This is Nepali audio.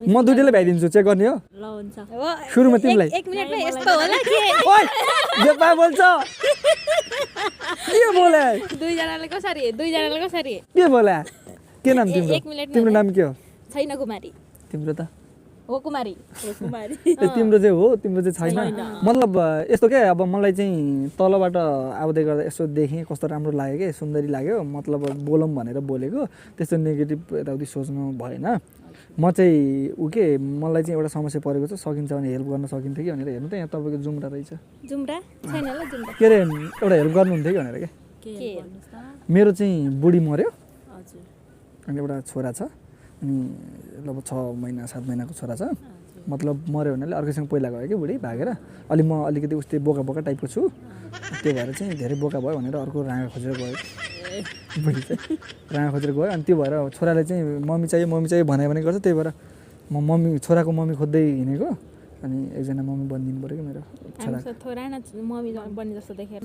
म दुईटैले भ्याइदिन्छु चेक गर्ने हो ल हुन्छ सुरुमा तिमीलाई 1 मिनेटमा यस्तो होला के ओइ जे पा बोल्छ के बोले दुईजनाले कसरी के बोले के नाम तिम्रो एक मिनेटमा तिम्रो नाम के हो छैन कुमारी तिम्रो त हो कुमारी ए तिम्रो चाहिँ हो तिम्रो चाहिँ छैन मतलब यस्तो के अब मलाई चाहिँ तलबाट आउँदै गर्दा यसो देखेँ कस्तो राम्रो लाग्यो के सुन्दरी लाग्यो मतलब बोलौँ भनेर बोलेको त्यस्तो नेगेटिभ यताउति सोच्नु भएन म चाहिँ उ के मलाई चाहिँ एउटा समस्या परेको छ सकिन्छ भने हेल्प गर्न सकिन्थ्यो कि भनेर हेर्नु त यहाँ तपाईँको जुम्रा रहेछ जुम्रा छैन ल जुम्रा के अरे एउटा हेल्प गर्नुहुन्थ्यो कि भनेर के भन्नुस् त मेरो चाहिँ बुढी मऱ्यो हजुर अनि एउटा छोरा छ अनि लगभग 6 महिना 7 महिनाको छोरा छ मतलब मऱ्यो भनेले अर्कैसँग पहिला गयो कि बुढी भागेर अलि म अलिकति उस्तै बोका बोका टाइपको छु त्यो भएर चाहिँ धेरै बोका भयो भनेर अर्को राँगा खोजेर गयो बुढी चाहिँ राँगा खोजेर गयो अनि त्यो भएर छोराले चाहिँ मम्मी चाहियो भने गर्छ त्यही भएर म मम्मी छोराको मम्मी खोज्दै हिँडेको अनि एकजना मम्मी बनिदिनु पऱ्यो कि मेरो छोरा थोरै न मम्मी बन्ने जस्तो देखेर